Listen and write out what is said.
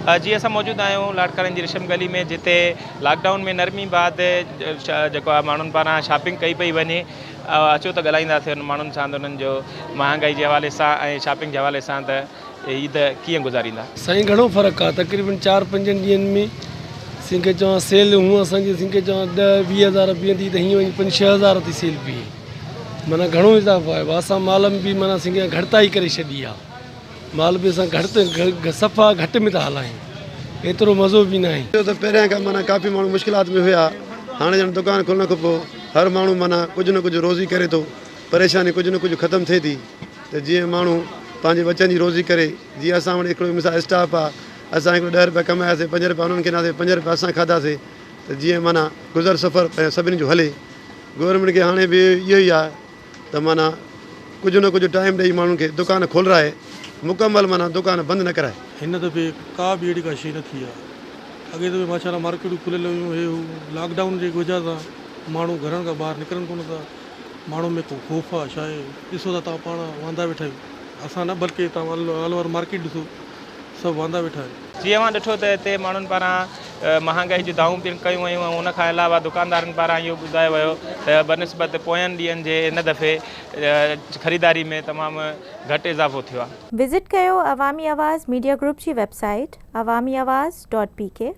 جي اسان موجود آهيون لاڙڪاڻي جي رشم گلي ۾ جتي لاڪ ڊائون ۾ نرمي بعد جيڪو آهي ماڻهن پاران شاپنگ ڪئي پئي وڃي اچو ته ڳالهائينداسين انهن ماڻهن سان ته انهن جو مهانگائي جي حوالي سان ۽ شاپنگ جي حوالي سان ته عيد ڪيئن گذاريندا. سائين گهڻو فرق آ تقريبن چار پنجن ڏينهن ۾ سين کي چوان سيل هونء اسان جي سين کي چوان ڏهه 20 هزار بيهندي ته هيئن وڃي پنج ڇهه هزار ٿي سيل بيهي معنيٰ گهڻو اضافو آيو آ اسان مال ۾ به معنيٰ سين کي گهٽتائي ڪري ڇڏي آ. مال به اسان گهٽ صفا گهٽ ۾ ٿا هلايون ايترو مزو به ناهي. ڇو ته پهريان کان معنيٰ ڪافي ماڻهو مشڪلات ۾ هيا هاڻي ڄڻ دڪان کلڻ کان پوء هر ماڻهو معنيٰ ڪجهه نه ڪجهه روزي ڪري ٿو پريشاني ڪجهه نه ڪجهه ختم ٿئي ٿي ته جيئن ماڻهو پنهنجي ٻچن جي روزي ڪري جيئن اسان وٽ هڪڙو مثال اسٽاف آ اسان هڪڙو ڏهه رپيا ڪماياسي پنج رپيا انهن کي ڏناسي پنج رپيا اسان کاڌاسي ته جيئن معنيٰ گذر سفر سڀني جو هلي گورنمينٽ کي هاڻي به اهو ئي آ ته معنيٰ ڪجهه نه ڪجهه ٽائيم ڏئي ماڻهن کي دڪان کولرائي مڪمل معنيٰ دڪان بند نه ڪرائي. هن دفعي ڪا به اهڙي ڪا شيء نه ٿي آهي. اڳئين دفعي ماشاء الله مارڪيٽون کليل هيون هي هو لاڪ ڊائون جي وجهه سان ماڻهو گهرن کان ٻاهر نڪرن ڪونه ٿا ماڻهن ۾ ڪو خوف آهي ڇا آهي ڏسو ٿا توهان پاڻ واندا ويٺا آهيون اسان نه بلڪه توهان آل اوور مارڪيٽ ڏسو سڀ واندا ويٺا آهن. جي اوهان ڏٺو ته هتي ماڻهن پاران مهانگائي جون دانهون پڻ ڪيون ويون ۽ ان کان علاوه دڪاندارن پاران اهو ٻڌايو ويو ته بنسبت پوين ڏينهن جي هن دفعي خريداري ۾ تمام گهٽ اضافو ٿيو آهي. وزٽ ڪيو عوامي آواز ميڊيا گروپ جي website Awami Awaz dot P K.